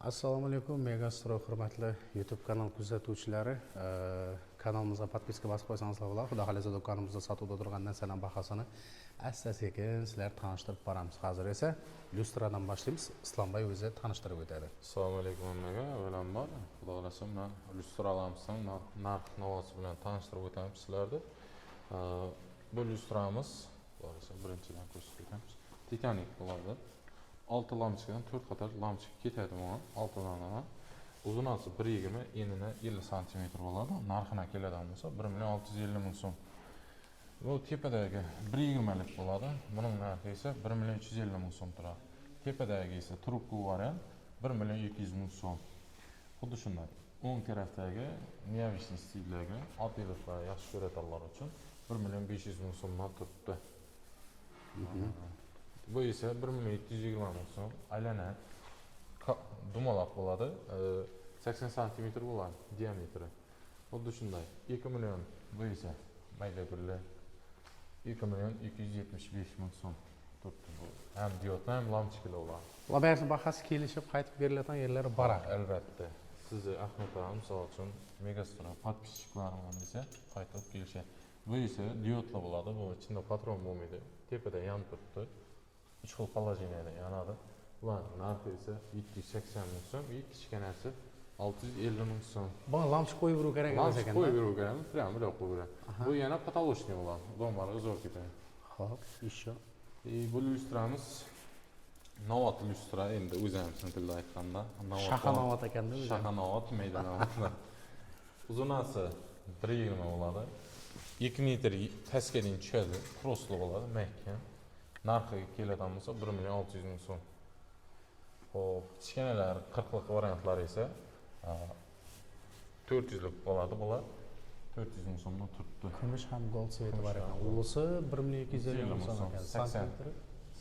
Assalomu alaykum, Megastroy hurmatli YouTube kanal kuzatuvchilari. Kanalimizga подписка bosib qo'ysangizlar bo'ladi. Xudo xohlasa, do'konimizda sotuvda turgan narsalarning bahosini asta sekin sizlar tanishtirib boramiz. Hozir esa lyustradan boshlaymiz. Islombay o'zi tanishtirib o'tadi. Assalomu alaykum hammaga. Avvalambor, Xudo xohlasa, mana lyustralarimizni narx navosi bilan tanishtirib o'tamiz sizlarni. Bu lyustramiz, Xudo xohlasa, birinchidan ko'rsatib o'tamiz. Titanik bo'ladi. 6 lampochkadan 4 qator lampochka ketadi bunga, 6 dona. Uzunasi 1,20, enini 50 santimetr bo'ladi. Narxina keladigan bo'lsa, 1 million 650 ming so'm. Bu tepadagi 1,20 lik bo'ladi. Buning narxi esa 1 million 350 ming so'm turadi. Tepadagi esa trubka variant 1 million 200 ming so'm. Xuddi shunday. O'ng tarafdagi необычный stildagi oddiy yaxshi ko'radiganlar uchun 1 million 500 ming so'mdan turibdi. Bu esa 1 million 720 ming so'm. Aylana dumaloq bo'ladi. 80 santimetr bo'ladi diametri. Xuddi shunday. 2 million, bu esa mayda gulli 2 million 275 ming so'm turibdi bu. Ham diodli, ham lampochkali bo'ladi. Bular barisini bahasi kelishib qaytib beriladigan yerlari bor ekan. Albatta. Sizni Ahmed aka, misol uchun, Megastroy подписчик larim desa, qaytib kelishadi. Bu esa diodli bo'ladi. Bu ichida patron bo'lmaydi. Tepada yonib turibdi. Uch xil положение da yonadi. Bularning narxi esa 780 ming so'm, и kichkinasi 650 ming so'm. Bunga lampochka qo'yib beruv kerak emas Lampochka ekan. Qo'yib beruv kerak, прям bunday qo'yib beradi. Bu yana потолочный bo'ladi. Domlarga zo'r ketadi. Xo'p, еще. И bu lyustramiz Novat lyustra, endi o'zimizning tilda aytganda. Novat. Shaha novat ekanda o'zi. Shaha novat, mayda novat. Uzunasi 1,20 bo'ladi. 2 metr pastga deyin tushadi. Trosli bo'ladi, mahkam. Narxiga keladigan bo'lsa, 1 million 600 ming so'm. Xo'p, kichkinalar 40lik variantlari esa 400lik bo'ladi bular. 400 ming so'mdan turibdi. Kumush ham gold цвет i Kumush bor ekan. ham gold. Ulisi 1 million 250 ming so'm so'm. ekan. 80. Santimetri?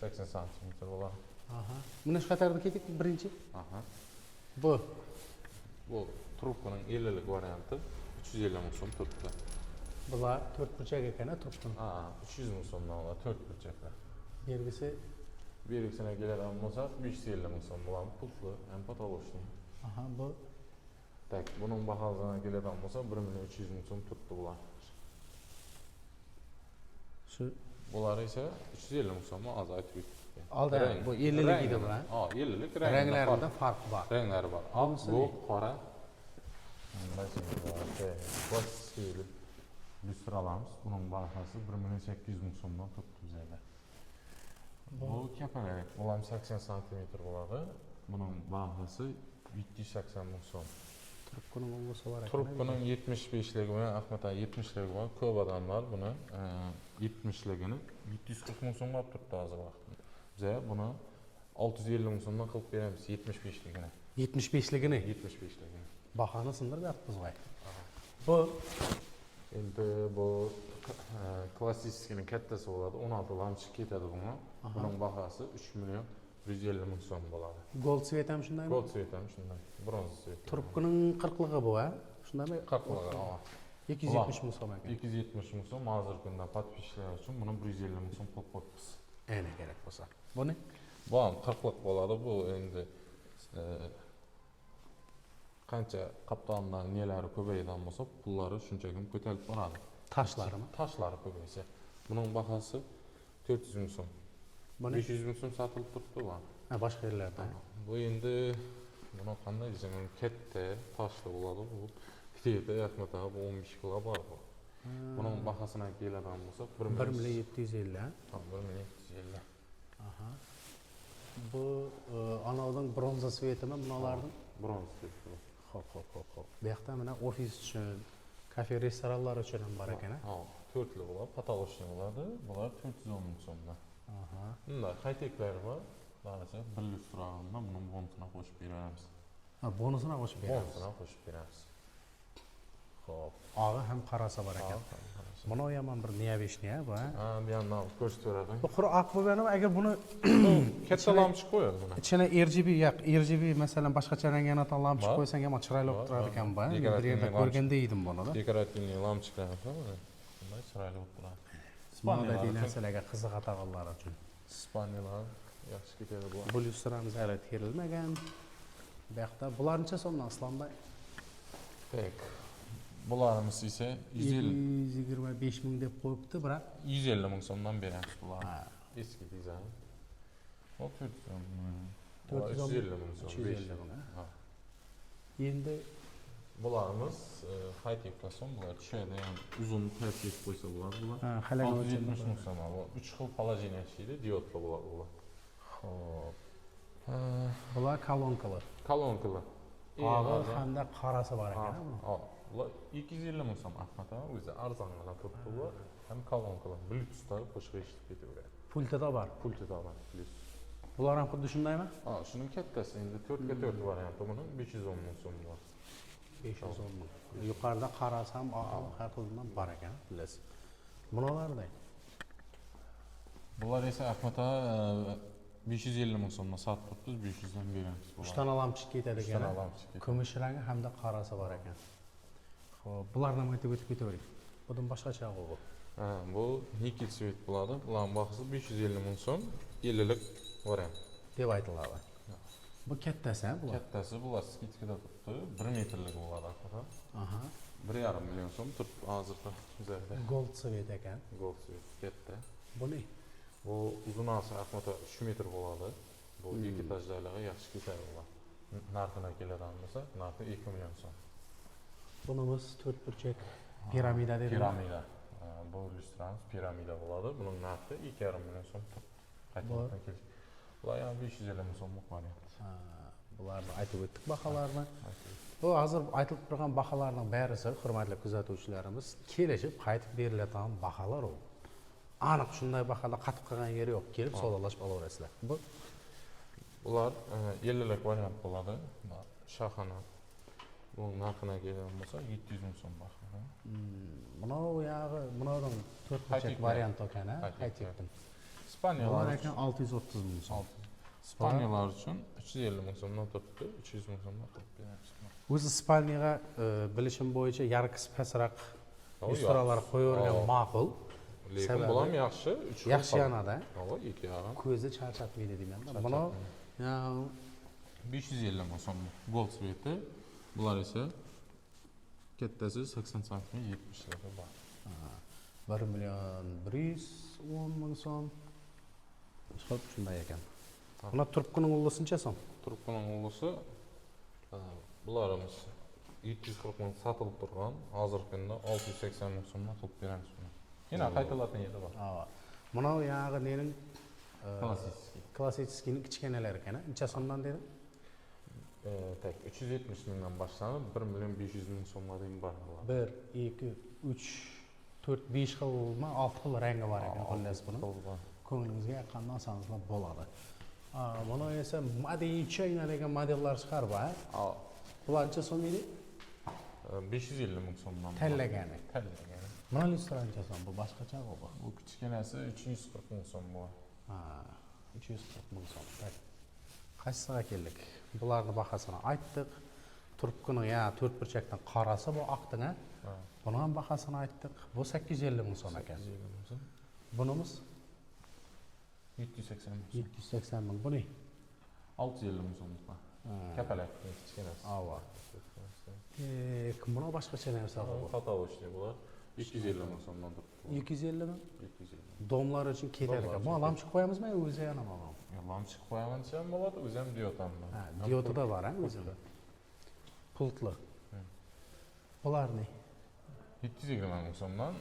80 santimetr bo'ladi. Aha. Buni shu qatorda ketik birinchi. Aha. Bu Bu trubkaning 50lik varianti 350 ming so'm turibdi. Bular to'rt burchak ekan, a, trubkani. Ha, 300 ming so'mdan ular to'rt burchaklar. Bergisi? Bergisine keladigan bo'lsak, 550 ming so'm bo'ladi. Pultli, ham потолочный. Aha, bu Так, buning bahosiga keladigan bo'lsa, 1 million 300 ming so'm turibdi bular. Shu Bular esa 350 ming so'mni hozir aytib o'tdik. Oldi, bu 50 lik edi bu, ha? Ha, 50 lik. Ranglarida farq bor. Ranglari bor. Oq, Bunisi ko'k, qora. Klassik lyustralarimiz. Buning bahosi 1 million 800 ming so'mdan turibdi bizada. Bu kapalak, bu ham 80 santimetr bo'ladi. Buning bahosi 780 ming so'm. Trubkaning ulisi bor ekan. Trubkaning 75 ligi bilan, Ahmad aka, 70 ligi bor. Ko'p odamlar buni 70 ligini 740 ming so'mga olib turibdi hozir vaqtda. Biza buni 650 ming so'mdan qilib beramiz 75 ligini. 75 ligini. 75 ligini. Bahoni sindirib yotibmiz voy. Bu Endi bu klassическийning kattasi bo'ladi. 16 lampochka ketadi bunga. Buning bahosi 3 million 150 ming so'm bo'ladi. Gold цвет ham shundaymi? Gold цвет ham shunday. Bronza цвет. Trubkaning 40ligi bu, a? Shundaymi? 40ligi, ha. 270 ming so'm ekan. 270 ming so'm hozirgi kunda подписчик lar uchun buni 150 ming so'm qilib qo'yibmiz. Ana kerak bo'lsa. Buni Bu ham 40lik bo'ladi. Bu endi qancha qaptonidan nelari ko'payadigan bo'lsa, pullari shuncha ko'tarilib boradi. Toshlarimi? Toshlari ko'paysa. Buning bahosi 400 ming so'm. Buni 500 ming so'm sotilib turibdi bu. Ha, boshqa yerlarda. Bu endi buni qanday desam, katta toshli bo'ladi bu. Где-то, Ahmad aka, bu 15 kilo bor bu. Buning bahosini keladigan bo'lsa, 1 1 million 750, ha? Ha, 1 million 750. Aha. Bu anavidan bronza цвет imi bunalarning? Bronza цвет bu. Xo'p. Bu yoqda mana ofis uchun, kafe, restoranlar uchun ham bor ekan, a? Ha, to'rtli bo'ladi, потолочный bo'ladi. Bular 410 ming so'mdan. Aha. Bunday high-techlar bor. Barcha bir lyustradan buni bonusini qo'shib beramiz. Ha, bonusini qo'shib beramiz. Bonusini qo'shib beramiz. Xo'p, og'i ham qorasi bor ekan. Buni ham bir необычный, a, bu, ha? Ha, bu yoqdan ko'rsatib beradi. Bu quruq oq bo'lgani, agar buni Katta lampochka qo'yadi buni. Ichine RGB yoq, RGB, masalan, boshqacha rangga lampochka Bor. Qo'ysang ham chiroyli bo'lib Bor, turadi bor. ekan bu. Men bir yerda Dekorativniy ko'rganda edim buni da. Декоративный lampochkalar bor mana. Bunday chiroyli bo'lib turadi. Moda narsalarga qiziqadiganlar uchun. Spaniyalar yaxshi ketadi bu. Bu lyustramiz hali terilmagan. Bu yoqda bular necha so'mdan Islombay? Так. Bularimiz esa 150 225 ming deb qo'yibdi, biroq 150 ming so'mdan beramiz bularni. Ha, Eski dizayn. O 400 ming. 410 350 ming so'm. 350 ming, ha? Ha. Endi Bularimiz high-tech fason, bular tushadi, ham uzun ters yeb qo'ysa bo'ladi bular. Ha, haligi 670 ming so'm bu. 3 xil положение ishlaydi, diodli bo'ladi bular. Xo'p. Bular kolonkalar. Kolonkalar. Og'i hamda qorasi bor ekan, buni. Ha, bular 250 ming so'm Ahmad aka, o'zi arzongina turibdi bular. Ham kolonkalar Bluetoothda qo'shiq eshitib ketaveradi. Pultida bor. Pultida bor, Bluetooth. Bular ham xuddi shundaymi? Ha, shuning kattasi endi 4 ga 4 varianti buning 510 ming so'm bor. 510 ming. Yuqorida qorasi ham, og'i har xilidan bor ekan, bilasiz. Bunalarda Bular esa Ahmad aka 550 ming so'mdan sotib turibmiz, 500 dan beramiz. 3 dona lampochka ketadi 3 ekan. dona lampochka ketadi. Kumush rangi hamda qorasi bor ekan. Xo'p, bularni ham aytib o'tib ketavering. Bundan boshqacha bu. Ha, bu никель цвет bo'ladi. Bularning bahosi 550 ming so'm, 50 lik variant. Deb aytiladi. Bu kattasi, ha, bular. Kattasi bular скидка da turibdi, 1 metrlik bo'ladi Ahmad aka. Aha. 1,5 million so'm turibdi hozirda üzerida. Gold цвет ekan. Gold цвет katta. Bu ne? Bu uzunasi Ahmad aka 3 metr bo'ladi. Bu ikki etajlarga yaxshi ketadi bular. Narxini keladigan bo'lsa, narxi 2 million so'm. Bunimiz to'rtburchak piramida deydi. Piramida. Ha, bu lyustramiz piramida bo'ladi. Buning narxi 2,5 million so'm turibdi. Qaytadan kelish. Bular ham 550 ming so'mlik variant. Ha, bularni aytib o'tdik baholarni. Bu hozir aytilib turgan baholarning barisi, hurmatli kuzatuvchilarimiz, kelishib qaytib beriladigan baholar u. Aniq shunday bahoda qatib qolgan yeri yo'q. Kelib savdolashib olaverasizlar. Bu Bular 50lik variant bo'ladi. Bular Shahana. Bu narxina keladigan bo'lsa 700 ming so'm baho. Mınau yog'i mınaudan to'rtburchak High-tech variant ekan, ha? High-tech. High-tech'dan. Spaniyalar Bular uchun, ekan 630 ming so'm. Спальня lar uchun 350 ming so'mdan turibdi, 300 ming so'mdan qilib beramiz. O'zi спальня ga bilishim bo'yicha яркий si pastroq O, lyustralar qo'yavergan O. ma'qul. Lekin Sababi- bu ham yaxshi, 3 xil. Yaxshi yonadi. Ava, ikki yarim. Ko'zni charchatmaydi deymanda. Buni ya, 550 ming so'm gold цвет i. Bular esa kattasi 80 santim 70 lira bor. 1 million 110 ming so'm. Xo'p, shunday ekan. Buna trubkaning ullisi necha so'm? Trubkaning ullisi bularimiz 740 ming sotilib turgan, hozirgi kunda 680 ming so'mdan qilib beramiz buni. Yana qaytariladigan yeri bor. Ava. Mınau yog'i nening Klassik. Klassический ning kichkinalari ekan, a? Necha so'mdan dedi? Так, 370 mingdan boshlanib 1 million 500 ming so'mga deyin bor bular. 1, 2, 3, 4, 5 xilmi, 6 xil rangi bor ekan xullas buni. Xil bor. Ko'nglingizga yoqqanini olsangizlar bo'ladi. Buni esa Made in China degan modellar chiqar bu, a? Aa, Bular necha so'm edi? 550 ming so'mdan. Bor. Tanlagani. Tanlagani. Mana lyustra necha so'm? Bu boshqacha bu. Bu kichkinasi 340 ming so'm bu. Ha, 340 ming so'm. Так. Qaysisiga keldik? Bularni bahosini aytdik. Trubkaning ya to'rt burchakdan qorasi bu oqding, a? Ha. Buni ham bahosini aytdik. Bu 850 ming so'm ekan. 850 ming so'm. Bunimiz 780 ming so'm. 780 ming. Bu ne? 650 ming so'mlik bor. Kapalak kichkinasi. Ava. Так, buni boshqacha narsa bu. Потолочный bular 250 ming so'mdan turibdi. 250 ming. 250. Дом lar uchun ketar Дом lar ekan. uchun Bu lampochka qo'yamizmi yo o'zi yonami bu? Lampochka qo'yaman desam bo'ladi, o'zi ham diod ham bor. Ha, diodi da bor, ha, o'zida. Pultli. Bular ne? 720 ming so'mdan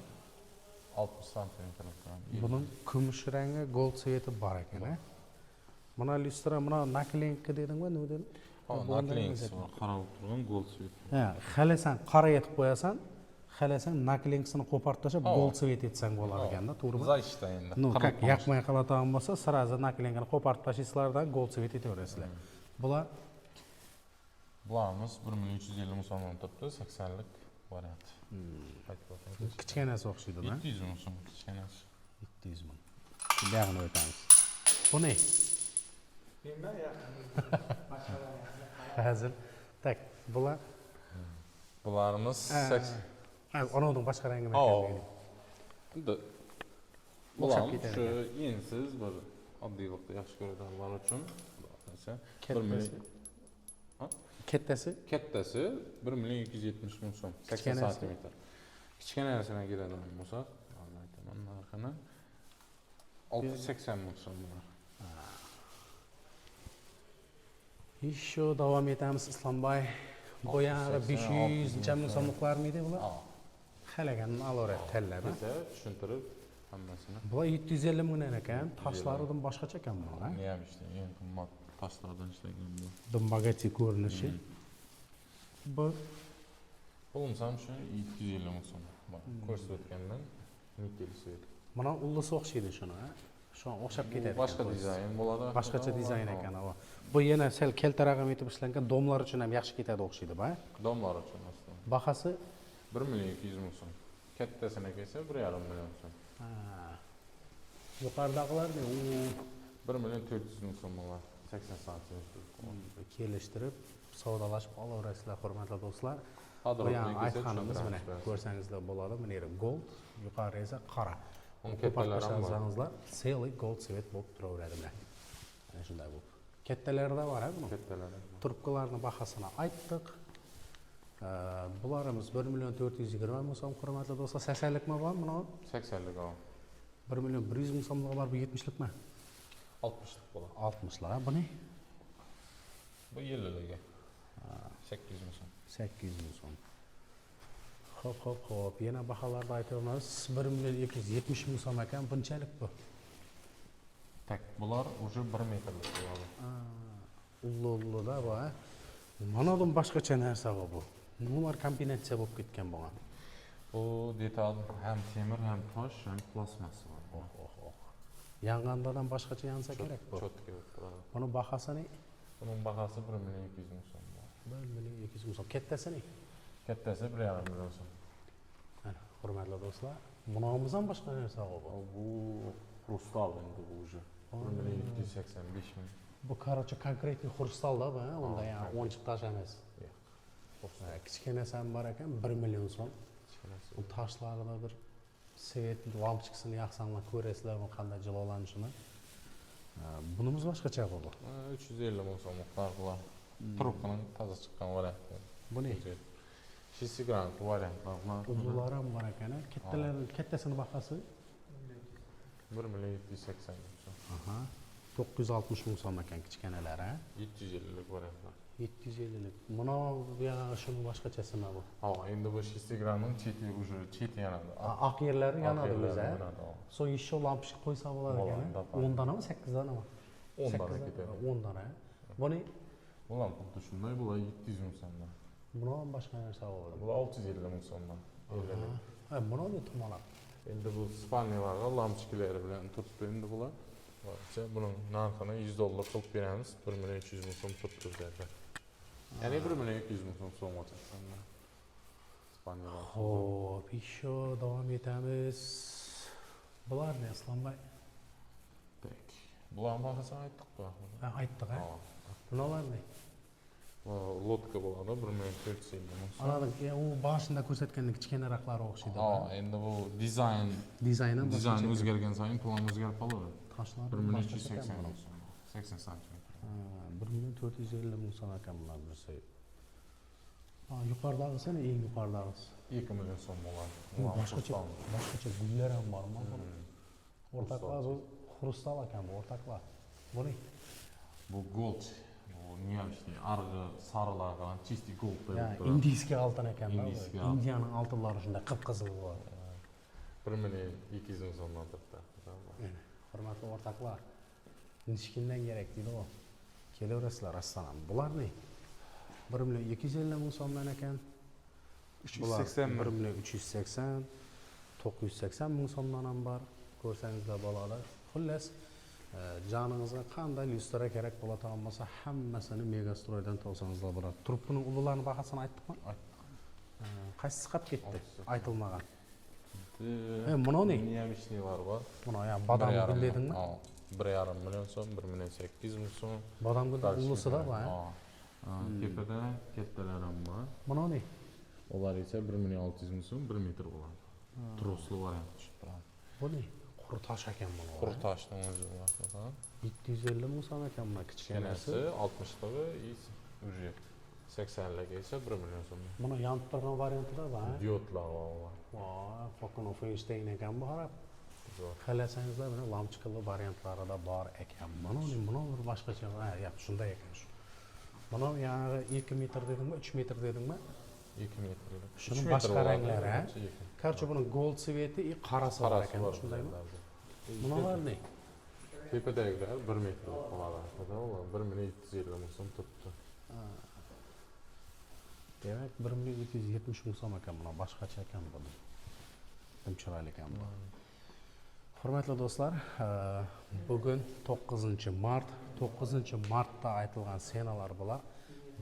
60 santimetrlik. Buning kumush rangi, gold цвет i bor ekan, a? Mana lyustra, mana наклейка dedingmi, nima deding? Ha, Bu undan наклейка si emas. Bor, qarab turgan gold цвет. Ha, xohlasang qora etib qo'yasan, xohlasang наклейка sini qo'parib tashlab Ha. Gold цвет etsang bo'lar ekanda, to'g'rimi? Защита endi. Ну, Qirq как qo'yish. yoqmay qoladigan bo'lsa, сразу наклейка ni qo'parib tashlaysizlardan gold цвет etaverasizlar. Bular Bularimiz 1 million 350 ming so'mdan turibdi, 80lik variant. Qaytib o'tamiz. Kichkinasi o'xshaydi, da. 700 ming so'm kichkinasi. 700 ming. Buyog'ini o'tamiz. Bu ne? Bilmem ya. Hazil. Так, bular Bularimiz 80. Ha, anavining boshqa rangi Ha, ekanligini. Endi O'xshab bular ketar shu ekan. ensiz bir oddiylikni yaxshi ko'radiganlar uchun xudo xohlasa 1 Kattasi. million Kattasi? Kattasi 1 million 270 ming so'm, 80 Kichkinasi? Santimetr. Kichkinasini keladigan bo'lsak, hozir aytaman narxini. 680 ming so'm bular. Еще davom etamiz, Islombay. Boyag'i 680, 500 necha ming so'mliklarmidi bular? Ha. Xohlaganini olaveradi tanlab. Desa tushuntirib hammasini. Bular 750 mingdan ekan, toshlaridan boshqacha ekan bular. Buni ham ishlaydi, eng qimmat toshlardan ishlangan bu. Dumbagati ko'rinishi. Bu Bo'lmasa ham shu 750 ming so'm. Bak, ko'rsatib o'tgandan nikel свет. Mana ullisi o'xshaydi shuni, ha? Shu o'xshab ketadi. Bu boshqa dizayn bo'ladi. Boshqacha dizayn ekan, ava. Bu yana sal kaltarog'i etib ishlangan, domlar uchun ham yaxshi ketadi o'xshaydi, bu. Domlar uchun aslida. Bahasi 1 million 200 ming so'm. Kattasini kelsa 1,5 million so'm. Ha. Yuqoridagilar ne? U 1 million 400 ming so'm bular. 80 santimetr. Kelishtirib, savdolashib olaverasizlar, hurmatli do'stlar. Bu Podrobно ham kelsa aytganimiz mana tushuntiramiz. Ko'rsangizlar bo'ladi. Mana yeri gold, yuqori esa qora. Uni Ko'p kattalari ham bor. tashlansangizlar, целый gold цвет bo'lib turaveradi mana. Mana shunday bo'lib. Kattalarida bor, ha, buni. Kattalari. Trubkalarni bahosini aytdik. Bularimiz 1 million 420 ming so'm, hurmatli do'stlar. 80likmi bor buni? 80lik o. 1 million 100 ming so'mligi bor, bu 70likmi? 60lik bo'ladi. 60lar. Buni Bu 50ligi. 800 ming so'm. 800 ming so'm. Xo'p, xo'p, xo'p. Yana baholarni aytamiz. 1 million 270 ming so'm ekan. Bunchalik bu? Так, bular уже 1 metrlik bo'ladi. Ulli-ulli-da bu, ha? Manadan boshqacha narsa bu. Nimalar kombinatsiya bo'lib ketgan bunga? Bu detal ham temir, ham tosh, ham plastmassa bor. Oh, oh, oh. Yongandan boshqacha yonsa kerak bu. Чётко bo'lib turadi. Buni bahosini Buning bahosi 1 million 200 ming so'm. 1 million 200 ming so'm. Kattasini? Kattasi 1,5 million so'm. Mana, hurmatli do'stlar, bunog'imiz ham boshqa narsa bu. Bu xrustal endi bu уже. 1 million 785 ming. Bu, короче, конкретный xrustalda bu, ha? Unda Ha, yani o'yinchoq tosh emas. Yo'q. Ha, kichkinasi ham bor ekan, 1 million so'm. Kichkinasi. Bu toshlarida bir свет lampochkasini yoqsanglar ko'rasizlar bu qanday jilolanishini. Ha, bunimiz boshqacha bu. 350 ming so'm bular. Trubkaning toza chiqqan varianti. Bu ne? Шестигранный variantlar bular. Ullilari ham bor ekan, ha? Kattalar, kattasini bahosi 1 million 780 ming so'm. Aha. 960 ming so'm ekan kichkinalari, ha? 750 lik variantlar. 750 lik. Buni bu yog'i shuni boshqachasimi bu? Ha, endi bu шестигранный cheti уже cheti yonadi. Oq yerlari yonadi Oq o'zi, ha? yerlari yonadi, ha. So'ng еще lampochka qo'ysa bo'ladi ekan, Bo'ladi, ha? da. 10 donami, 8 donami? 10 dona 8 ketadi. 10 dona. Buni Bular xuddi shunday, bular 700 ming so'mdan. Buni ham boshqa narsa bo'ladi. Bular 650 ming so'mdan. 50 lik. Ha, buni ne tumalab. Endi bu спальный larga lampochkalari bilan turibdi endi bular. Barcha buning narxini 100 dollar qilib beramiz. 1 million 300 ming so'm turibdi bizlarda. Ya'ni 1 million 200 ming so'm so'm ochasan. Спальный lar. Xo'p, еще davom etamiz. Bular ne, Islombay? Так. Bularning bahosini aytdik-ku. Ha, aytdik, ha? Ha. Bular ne? Bu лодка bo'ladi 1 million 450 ming so'm. Anladın, u boshida ko'rsatgan kichkinaroqlari o'xshaydi. Ha, endi bu dizayn Dizayn ham dizayn boshqacha. O'zgargan sayin pul ham o'zgarib qoladi. Toshlar 1 million boshqacha ekan 380 buni. Ming so'm. 80 santimetr. Ha, 1 million 450 ming so'm ekan bular birisi. Ha, yuqoridagisi ne, eng yuqoridagisi? 2 million so'm bo'ladi. Bu Bular boshqacha xrustal. Boshqacha gullar ham bormi buni? O'rtoqlar, bu xrustal ekan bu, o'rtoqlar. Bu ne? Bu gold. Bu необычный arg'i sarilar bilan чистый gold deb Ya, turadi. Индийский oltin ekan-da bu. Индийский oltin. Indiyaning oltinlari shunday qip-qizil bo'ladi. 1 million 200 ming so'mdan turibdi. Mana, hurmatli o'rtoqlar, nishkindan kerak deydi-ku. Kelaverasizlar rostdan. Bular ne? 1 million 250 ming so'mdan ekan. Bular 380 1 ming. Million 380, 980 ming so'mdan ham bor. Ko'rsangizlar bo'ladi. Xullas, joningizga qanday lyustra kerak bo'ladigan bo'lsa, hammasini Megastroydan topsangizlar bo'ladi. Trubkaning ulularini bahosini aytdikmi? Aytdik. Qaysisi qolib ketdi? 680. Aytilmagan. E, Buni ne? Необычный lar bor. Buni ya bodom gul dedingmi? Ha, 1,5 million so'm, 1 million 800 ming so'm. Bodom gulni ullusida bu, ha? Ha. Tepada kattalar ham bor. Buni ne? Ular esa 1 million 600 ming so'm, 1 metr bo'ladi. Trosli variant tushib turadi. Bu ne? Quri tosh ekan buni. Quruq toshning o'zi bular. 750 ming so'm ekan buni kichkinasi. Kichkinasi 60 ligi и уже 80ligi esa 1 million so'mdan. Buni yonib turgan varianti da bor. Diodlar bor. Voy, fucking Einstein ekan bu, qarab. Zo'r. Xohlasangizlar, buni lampochkali variantlari da bor ekan. Buni bir boshqacha, ha, yo'q, shunday ekan shu. Buni ya'ni 2 metr dedingmi, 3 metr dedingmi? 2 metrlik. Shuni 3 metr boshqa bo'ladi, ranglari, ha? birinchi ikki. Короче, buni gold цвет i и qorasi bor Qorasi ekan, bor shundaymi? bizlarda. Bunalar ne? Tepadagilar 1 metr bo'lib qoladi. Ular 1 million 750 ming so'm turibdi. Demak, 1 million 770 ming so'm ekan buni, boshqacha ekan bu. Dim chiroyli ekan bu. Hurmatli do'stlar, bugun 9 mart, 9 martda aytilgan цена lar bular.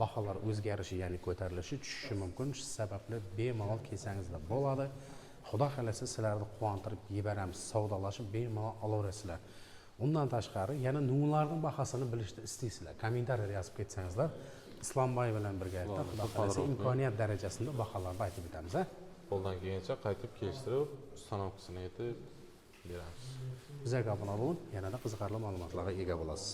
Baholar o'zgarishi, ya'ni ko'tarilishi, tushishi mumkin. Shu sababli bemalol kelsangizlar bo'ladi. Xudo xohlasa, sizlarni quvontirib yuboramiz, savdolashib bemalol olaverasizlar. Undan tashqari, yana nimalarning bahosini bilishni istaysizlar, kommentariyada yozib ketsangizlar, Islomboy bilan birgalikda, xudo xohlasa, imkoniyat darajasida baholarni aytib o'tamiz, a? Qo'ldan kelgancha qaytib kelishtirib, установка sini aytib beramiz. Bizga obuna bo'ling, yanada qiziqarli ma'lumotlarga ega bo'lasiz.